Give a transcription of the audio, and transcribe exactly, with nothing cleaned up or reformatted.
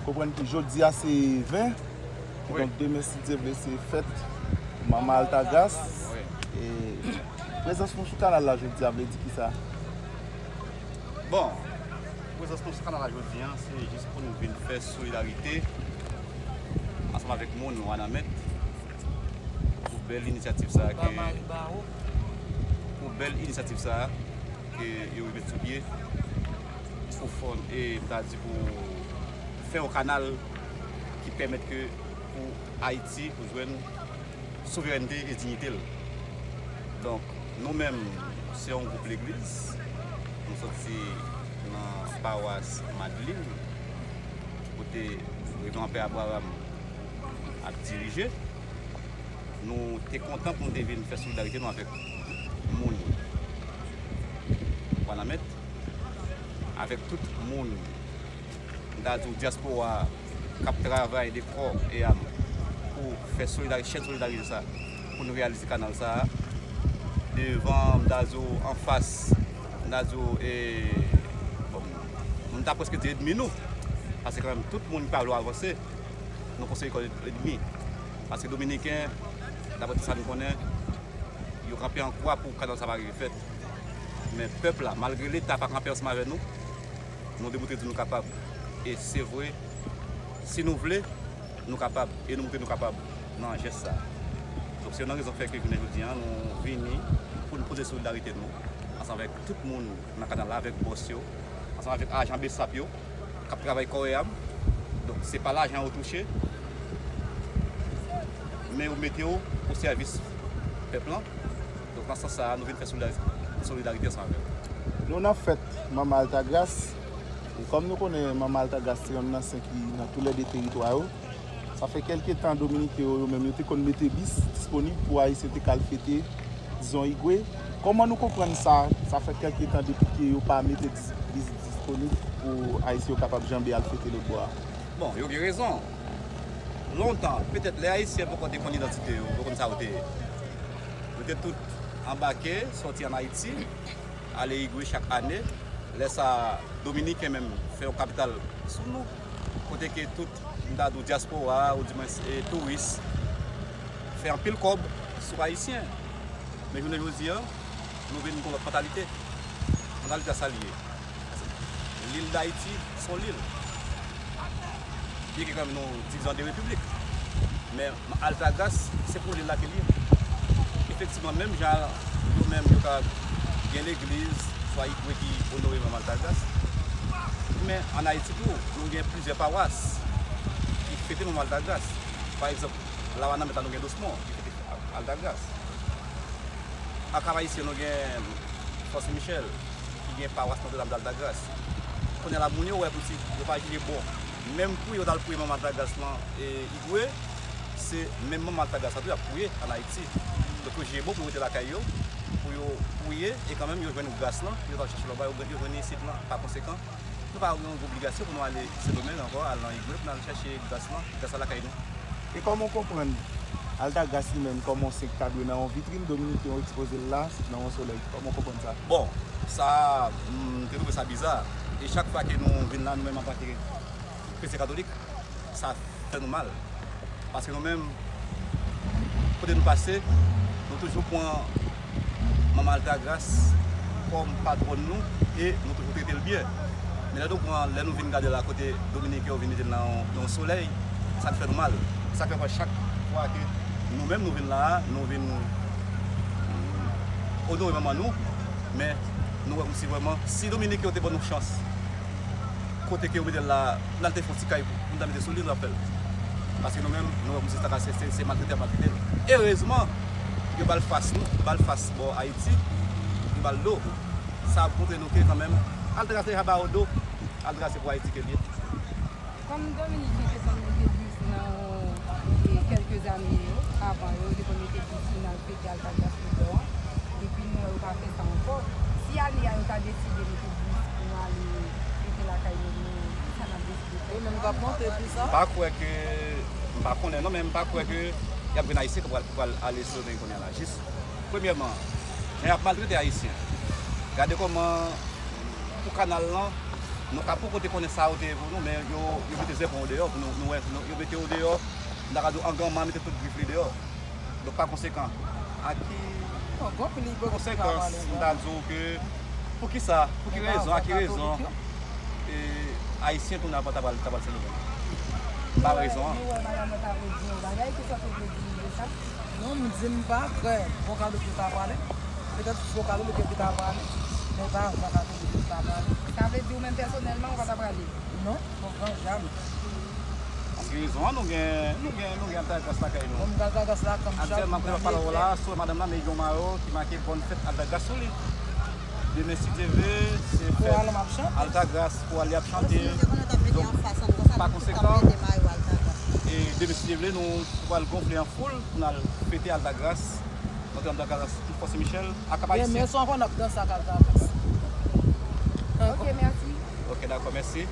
Konprann ke jodi a se ven, wi, donk demen, si Dye vle, se fèt Manman Altagras. Wi. E prezans nou sou kanal la jodi a vle di kisa? Bon, prezans nou sou kanal la jodi a, se jis pou nou vin fè solidarite ansanm avèk moun Wanament pou bèl inisyativ sa a ke, pou bèl inisyativ sa a ke yo rive sou pye pou fon, e m ta di pou fè yon kanal ki pèmèt ke pou Ayiti pou jwenn souverènte e diyite l. Donk, nou menm, se yon gwoup legliz. Nou soti nan pawas Madlin, kote Reveran Pè Abraram ap dirije. Nou te kontan pou nou te vin fè solidarite nou avèk moun Wanament, avèk tout moun, m ta di w, dyaspora k ap travay de kò e am pou fè solidari-, chèn solidarite sa, pou nou reyalize kanal sa a. Devan, m ta di w, anfas, m ta di w, e, bon, m ta prèske di ènmi nou. Paske kanmenm, tout moun ki pa vle w avanse, nou konsidere kòm ènmi. Paske Dominiken, daprè tout sa nou konnen, yo kanpe an kwa pou kanal sa pa rive fèt. Men pèp la, malgre Leta pa kanpe ansanm avè nou, nou demontre di nou kapab. E se vre, si nou vle, nou kapab. E nou montre nou kapab nan jès sa. Donk, se youn nan rezon k fè ke jounen jodi a, nou vini pou nou poze solidarite nou ansanm avèk tout moun nan kanal la, avèk bòs yo, ansanm avèk ajan BSAP yo, k ap travay kò e am. Donk, se pa lajan yo touche, men yo mete yo o sèvis pèp lan. Donk, nan sans sa a, nou vin fè solidari-, solidarite ansanm avè yo. Nou nan fèt Manman Altagras. E kòm nou konnen, Manman Altagras se yonn nan sen ki nan toulède teritwa yo. Sa fè kèlke tan, Dominiken yo, yo menm, yo te konn mete bis disponib pou Ayisyen te ka al fete, dizon, Igwe. Kòman nou konprann sa? Sa fè kèlke tan depi ke yo pa mete dis-, bis disponib pou Ayisyen yo kapab janbe al fete lòt bò a. Bon, yo gen rezon. Lontan, petèt lè Ayisyen poko te konn idantite yo, yo konn sa yo te ye. Yo te tout anbake, sòti ann Ayiti, ale Igwe chak ane. Lè sa a, Dominiken menm fè yon kapital sou nou, kote ke tout, m ta di w, dyaspora, oudimwens, e, touris, fè anpil kòb sou Ayisyen. Men jounen jodi a, nou vin gen yon lòt mantalite. Mantalite a sa l ye? Lil Dayiti se yon lil. Byenke kanmenm nou divize an de repiblik, men Altagras, se pou lil la ke l ye. Efektivman, menm jan yo menm yo ka gen legliz, swa Igwe ki onore Manman Altagras, men ann Ayiti tou, nou gen plizyè pawas ki fete Manman Altagras. Pa egzanp, la Wanament la, nou gen Dosmon ki fete Altagras. An Kap Ayisyen, nou gen Fò Sen Michèl, ki gen pawas Nòtredam d Altagras. Kounye a la, moun yo wè pou si yo pa jije bon. Menm pou yo t al priye Manman Altagras lan, e, Igwe, se menm Manman Altagras la tou y ap priye ann Ayiti. Donk, yo jije bon pou yo rete lakay yo, pou yo priye, e kanmenm, yo jwenn gras lan, yo t al chache lòt bò, yo, yo jwenn isit lan, pa konsekan. Nou pa gen yon obligasyon pou nou ale Sendomeng ankò, al nan Igwe, pou n al chache gras lan, gras la lakay nou. E kòman w konprann Altagras li menm, kòman yon sen ki ta dwe nan yon vitrin, Dominiken yo ekspoze l la, nan yon solèy? Kòman w konprann sa? Bon, sa, m te twouve sa biza. E chak fwa ke nou vin la, nou menm antanke kretyen katolik, sa fè nou mal. Paske nou menm, kote nou pase, nou toujou pran Manman Altagras kòm patwòn nou e nou toujou trete l byen. Men lè nou pran, lè nou vin gade la kote Dominiken yo vin mete l nan yon, nan yon solèy, sa t fè nou mal. Sa k fè chak fwa ke nou menm nou vin la a, nou vin onore manman nou, men nou wè kòmsi vrèman, si Dominiken yo te ban nou chans, kote ke yo mete l la, n al te fè yon ti kay pou nou ta mete sou li, nou t ap fè l. Paske nou menm, nou wè kòmsi sa ka se, se, se maltrete y ap maltrete l. Erezman, yo ba l fas nou, yo ba l fas bò Ayiti, yo ba l do. Sa ap montre nou ke kanmenm, Altagras deja ba yo do, Altagras se pou Ayiti ke l ye. Kòm Dominiken te konn mete bis nan, e, kèlke zane yo, avan yo, yo te konn mete bis pou n al fete Altagras River an. Epi nou wè yo pa fè sa ankò. Si ane a yo ta deside mete bis pou nou ale fete lakay nou, nou, kisa n ap deside fè? Yo menm k ap monte bis la? M pa kwè ke, m pa konnen non, men m pa kwè ke y ap gen Ayisyen ki pral, ki pral ale Sendomeng kounye a la. Jis, premyèman, jan y ap maltrete Ayisyen. Gade kòman, pou kanal lan, Nou ka poko te konnen sa yo te ye pou nou, men yo, yo mete zèfon yo deyò pou nou, nou wè, nou, yo mete yo deyò, m ta ka di w, an granman mete tout grif li deyò. Donk, pa konsekan, a ki konsekans m ta di w ke, pou ki sa, pou ki rezon, a ki rezon e, Ayisyen tounen al ta pral, ta pral Sendomeng? Pa rezon an. Non, m di m pa kwè bò Katolik yo ta prale. Petèt fò Katolik yo ta prale, men pa avan Katolik yo ta prale. Sa vle di ou menm pèsonèlman ou pa ta prale? Non, mwen pran jamè. Paske rezon an, nou gen, nou gen, nou gen Altagras lakay nou. Bon, m gen Altagras lakay m chak jou. Aktyèlman, kote m ap pale w la, sou madanm la, men yon mayo ki make Bòn Fèt Altagras sou li. Demen, si Dye vle, se fèt Altagras, koral li ap chante. Donk, pa konsekan, e demen, si Dye vle, nou pral gonfle an foul pou n al fete Altagras. Notre Dame d'Altagras, tout fò Sen Michèl, ak Kap Ayisyen. Demen swa n ap danse ak Altagras. Ok, mèsi. Ok, dakò, mèsi.